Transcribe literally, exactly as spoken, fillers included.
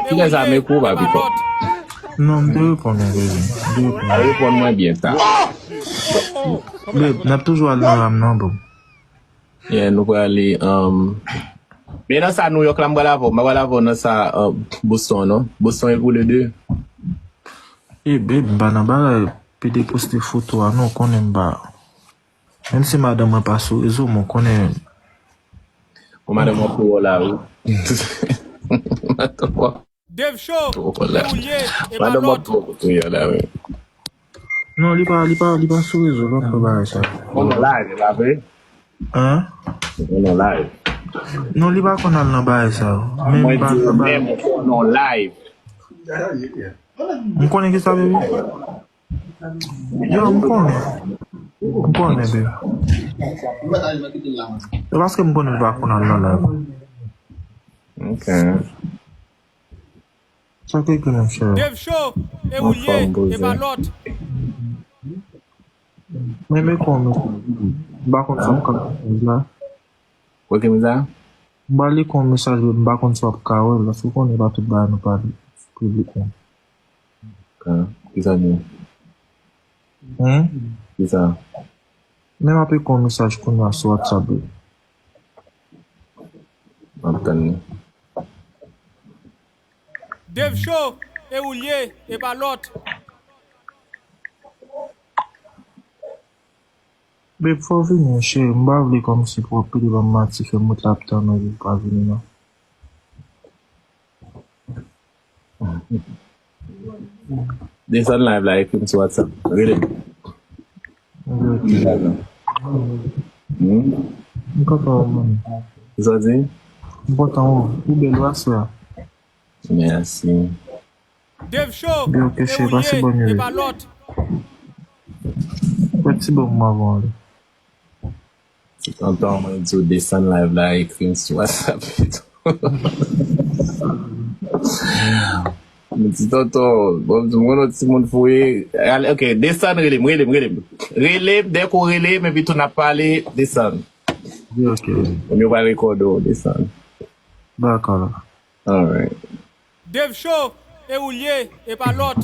Kilè sa, Meko pa pifò? Non, m te reponn ou, bebe. M te reponn. A reponn mwen byen ta. Bebe, n ap toujou al nan ram nan, bro. Yeah, nou prale, um, men nan sa New York la, m pral avè w. M pral avè w nan sa, uh, Boston, non? Boston e pou le de. E, bebe, m pa nan bagay, pede poste foto a, non, konnen m pa. Menm si madanm mwen pa sou rezo, mwen konnen. Bon, madanm mwen pou wè la, wi. Madanm mwen Dave Show, pou wè la. Madanm mwen pou wè la, wi. Non, li pa, li pa, li pa sou rezo, pa fè bagay sa. Bon, non, live, e pa vre? Hein? Bon, non, live. Non, li pa konn al nan bagay sa. Mwen di, menm pou non live. M konnen ki sa, bebe? Yo, m konnen. M konnen, bebe. E paske m konnen li pa konn al nan live. Ok. Sa k ekri, monchè? Dave Show, e ou l ye, e pa lòt. Men, men kòman, m pa konn sa m ka fè la. Ou ekri m sa? M ba li kon mesaj, men m pa konn si w ap ka wè l, paske w konnen pa tout bagay nou pale sou piblik la. Ka, ki sa di? Hein? Ki sa? Men m ap ekri yon mesaj kounye a sou WhatsApp li. M ap tann li. Dave Show, e ou l ye, e pa lòt. Babe, fò w vini, cheri. M pa vle kòmsi pou w ap pede ban m manti, fè m ret la ap tann ou, epi w pa vini, non. Desann live la, ekri m sou WhatsApp. Rele m. Ok, ok. Hmm? M kontan wè w, man. Sa w di? M kontan wè w. Ou bèl, w aswè a. Mèsi. Dave Show, e ou l ye, e pa lòt. Fè ti bon moman avan w ale. Ti tonton, mwen di w desann live la, ekri m sou WhatsApp pito. Mwen di tonton, bon, m di mwen yon timoun fouye. Ale, ok, desann, rele m, rele m, rele m. Rele m, dèk ou rele m, epi tou n ap pale, desann. Ok. Mwen yo pa rekòde w, desann. Dakò la. Alright. Dave Show, e ou l ye, e pa lòt.